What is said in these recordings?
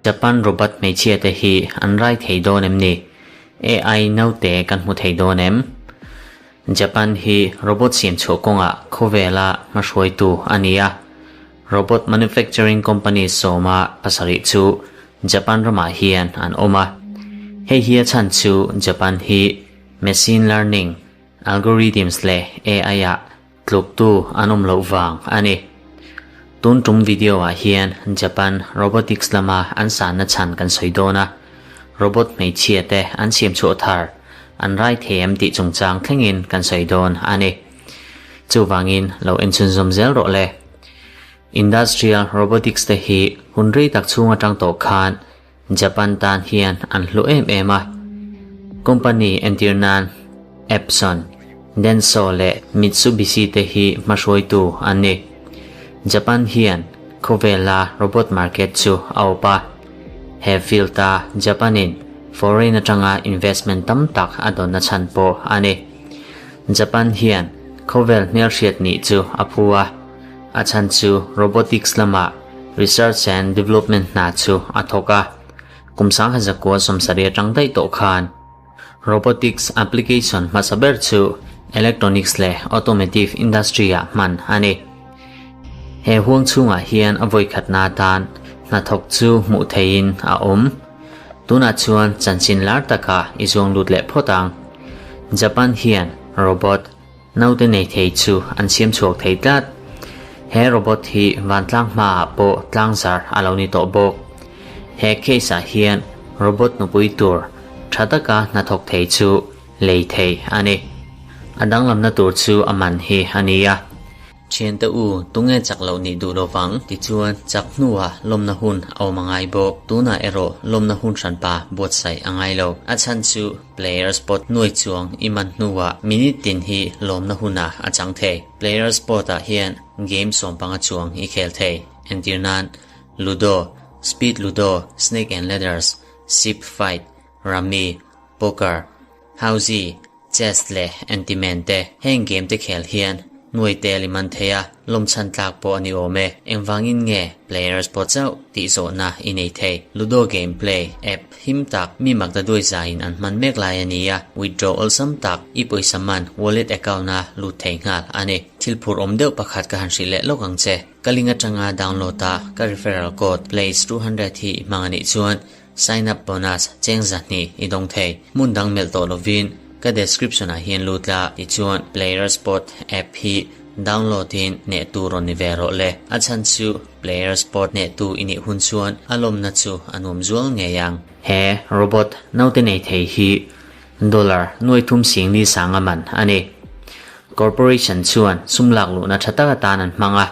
Japan robot hmeichhia te hi an rai thei dawn em ni? AI naute kan hmu thei dawn em? Japan hi robot siam chhuah kawngah khawvela hmahruaitu a ni a. Robot manufacturing company sawma pasarih chu Japan ramah hian an awm a. Hei hi a chhan chu Japan hi machine learning algorithms leh AI-ah tluktu an awm loh vang a ni. Tun tum video-ah hian Japan robotics lama an sanna chhan kan sawi dawn a, robot hmeichhia te an siam chhuah thar an rai thei em tih chungchang thlengin kan sawi dawn a ni. Chuvangin lo enchhunzawm zel rawh le. Industrial robotics te hi hun rei tak chhung atang tawh khan Japan tan hian an hlu em em a. Company entir nan Epson, Denso leh Mitsubishi te hi hmahruaitu an ni. Japan hian khawvela robot market chu a awp a. He field a Japan in foreign atanga investment tam tak a dawnna chhan pawh a ni. Japan hian khawvel hmelhriat nih chu a phu a, a chhan chu robotics lamah research and development hna chu a thawk a, kum 1970 atang daih tawh khan robotics application hmasa ber chu electronics leh automotive industry ah hman a ni. He huang chhungah hian a vawikhatna atan hnathawk chu hmuh theihin a awm. Tunah chuan chanchin lar takah i zuang lut leh phawt ang. Japan hian robot naute nei thei chu an siam chhuak thei tlat. He robot hi vantlang hmaah pawh tlangzar a lo ni tawh bawk. He case ah hian robot nupui tur tha taka hnathawk thei chu lei thei a ni. A danglamna tur chu a man hi a nia. Thiante u, tunge chak loh nih duh lovang? Tichuan, chak hnuah lawmna hun a awm a ngai bawk. Tunah erawh lawmna hun hranpa buatsaih a ngai lo. A chhan chu player spot nuai chuang i man hnuah minute tin hi lawmna hunah a chang thei. Player spot ah hian game sawmpanga chuang i khel thei. Entir nan, Ludo, Speed Ludo, Snake and Ladders, Ship Fight, Rummy, Poker, Housie, Chess leh Antiman te heng game te khel hian nuai tel i man thei a, lawmchhan tlak pawh a ni awm e. Engvangin nge players pawh chauh tih zawhna i nei thei? Ludo game play app him tak mi makta duai zaiin an hman mek lai a ni a, withdraw awlsam tak i pawisa man wallet account a lut thei nghal a ni. Thil phur awm deuh pakhat ka han hrilh leh lawk ang che. Ka link atanga download a ka referral code plays 200 hi i hmang a nih chuan Sign up bonus cheng zahnih i dawng thei. Hmun dang melh tawh lovin ka description ah hian lut la tichuan Player Spot app hi download in hneh tu rawn ni ve rawh le. A chhan chu Player Spot hneh tu i nih hun chuan a lawmna chu a nuam zual ngei ang. He robot naute nei thei hi dollar nuai thum sing ni sang a man a ni. Corporation chuan sum lak luhna tha tak atan an hmang a.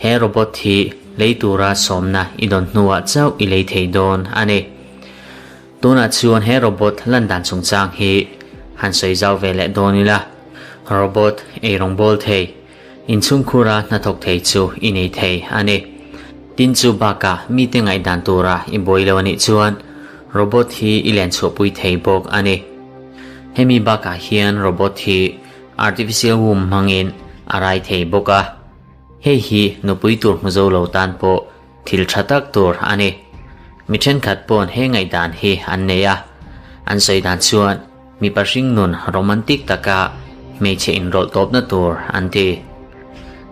He robot hi lei tura sawmna i dawn hnuah chauh i lei thei dawn a ni. Tunah chuan he robot lan dan chungchang hi han sawi zau ve leh dawn ila. Robot ei rawngbawl thei, inchhungkhura hnathawk thei chu i nei thei a ni. Tin chu bakah mite ngaihdan tura i buai lo a nih chuan robot hi i len chhuahpui thei bawk a ni. Hemi bakah hian robot hi artificial womb hmangin a rai thei bawk a. Hei hi nupui tur hmu zo lo tan pawh thil tha tak tur a ni. Mi thenkhat pawn he ngaihdan hi an nei a, an sawi dan chuan mipa hringnun romantic taka hmeichhe inrawlh tawpna tur an ti.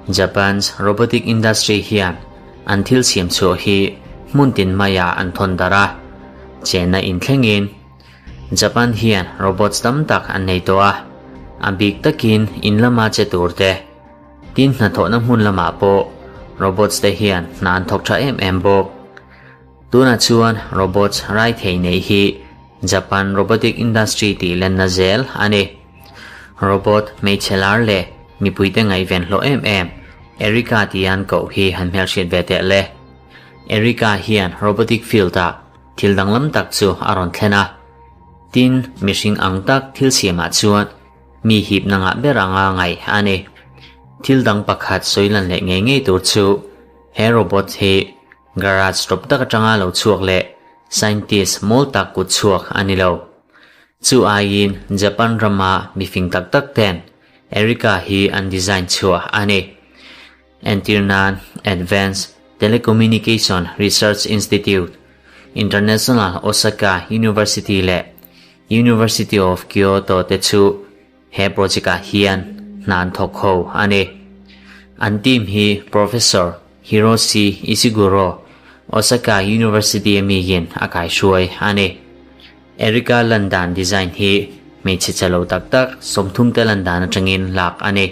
Japan's robotic industry hian an thil siam chhuah hi hmun tin maiah an thawn darh a, chenna inthlengin Japan hian robots tam tak an nei tawh a, a bik takin in lama che tur te, Tin hnathawhna hmun lamah pawh robots te hian hna an thawk tha em em bawk. Tunah chuan robots rai thei neih hi Japan robotic industry tih lenna zel a ni. Robot hmeichhe lar leh mipuite ngaihven hlawh em em Erica tia an koh hi han hmelhriat ve teh le. Erica hian robotic field ah thil danglam tak chu a rawn thlen a. Tin, mihring ang tak thil siamah chuan Mi hipna ngah ber anga ngaih a ni. Thil dang pakhat sawi lan leh ngei ngei tur chu he robot hi garage tawp tak atanga lo chhuak leh scientist mawl tak kut chhuak a ni lo. Chu aiin Japan rama mifing tak tak ten Erica hi an design chhuah a ni. Entir nan Advanced. Telecommunication Research Institute, International Osaka University leh University of Kyoto te chu he project-ah hian hna an thawk ho a ni. An team hi Professor Hiroshi Ishiguro, Osaka University amiin a kaihruai a ni. Erica lan dan design hi hmeichhe chalo tak tak 30 te lan dan atangin lak a ni.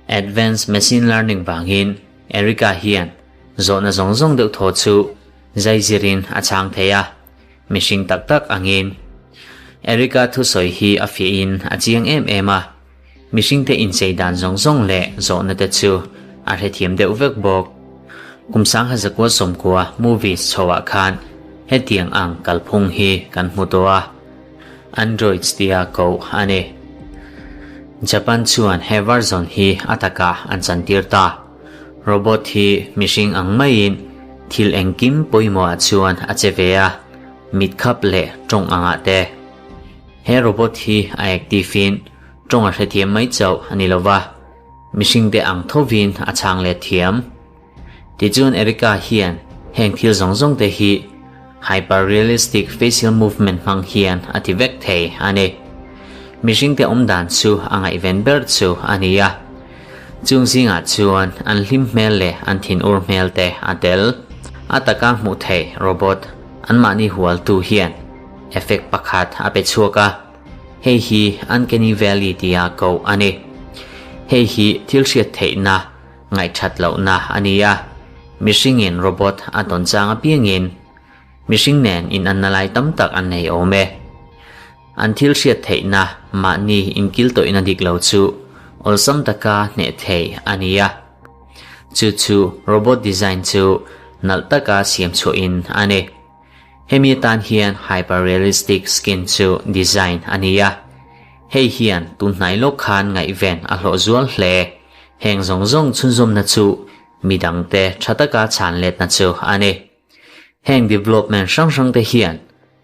Advanced machine learning vangin Erica hian zawhna zawng zawng deuh thaw chu zaizirin a chhang thei a, mihring tak tak angin. Erica thusawi hi a fiahin a chiang em em a, mihring te inchei dan zawng zawng leh zawhna te chu a hrethiam deuh vek bawk. Kum 1990 movies chhoah khan hetiang ang kalphung hi kan hmu tawh a, Androids tia koh a ni. Japan chuan he version hi a takah an chantir ta. Robot hi mihring ang maiin thil engkim pawimawhah chuan a che ve a, mit khap leh tawng angah te. He robot hi a active in tawng a hrethiam mai chauh a ni lova, mihring te ang thovin a chhang let thiam. Tichuan Erica hian heng thil zawng zawng te hi hyper realistic facial movement hmang hian a ti vek thei a ni. Mihring te awm dan chu a ngaihven ber chu a ni a. Chung zingah chuan an hlim hmel leh an thin ur hmel te a tel. A taka hmuh thei robot anmahni hualtu hian effect pakhat a pe chhuak a, hei hi Uncanny Valley tia koh a ni. Hei hi thil hriat theihna ngaihthat lohna a ni a, mihringin robot a tawn chang apiangin mihring nen in an na lai tam tak an nei awm e. An thil hriat theihna mahni inkil tawihna dik lo chu awlsam taka hneh thei a ni a. Chu chu robot design chu nalh taka siam chhuahin a ni. Hemi atan hian hyper-realistic skin chu design a ni a. Hei hian tun hnai lawk khan ngaihven a hlawh zual hle. Heng zawng zawng chhunzawmna chu midangte tha taka chhan letna chu a ni. Heng development hrang hrang te hian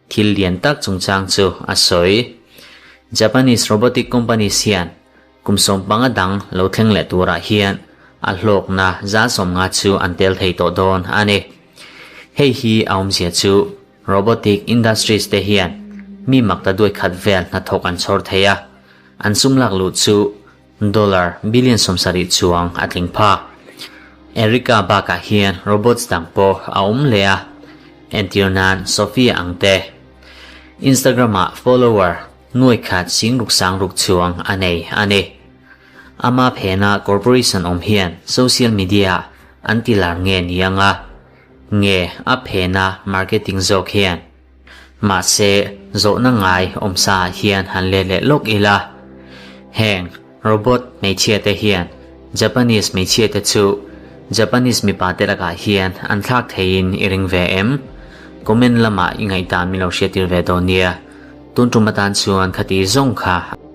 thil lian tak chungchang chu a sawi. Japanese robotic companies hian kum 15 dang lo thleng leh turah hian a hlawkna 150 chu an tel thei tawh dawn a ni. Hei hi a awmzia chu robotic industries te hian mi makta duai khat vel hnathawk an chhawr thei a, an sum lak luh chu dollar billion 70 chuang a tling phak. Erica bakah hian robots dang pawh a awm leh a, entir nan Sophia ang te. Instagram-ah follower nuai khat sing ruk sang ruk chuang a nei a ni. Ama phena corporation awm hian social media an ti lar nge nianga nge a phena marketing zawk hian. Mahse zawhna ngai awm sa ah hian han let leh lawk ila. Heng robot hmeichhia te hian Japanese hmeichhia te chu Japanese mipa te lakah hian an thlak theiin i ring ve em? Comment lamah i ngaihdan min lo hriattir ve dawn nia. Tun tum atan chuan khati zawng kha.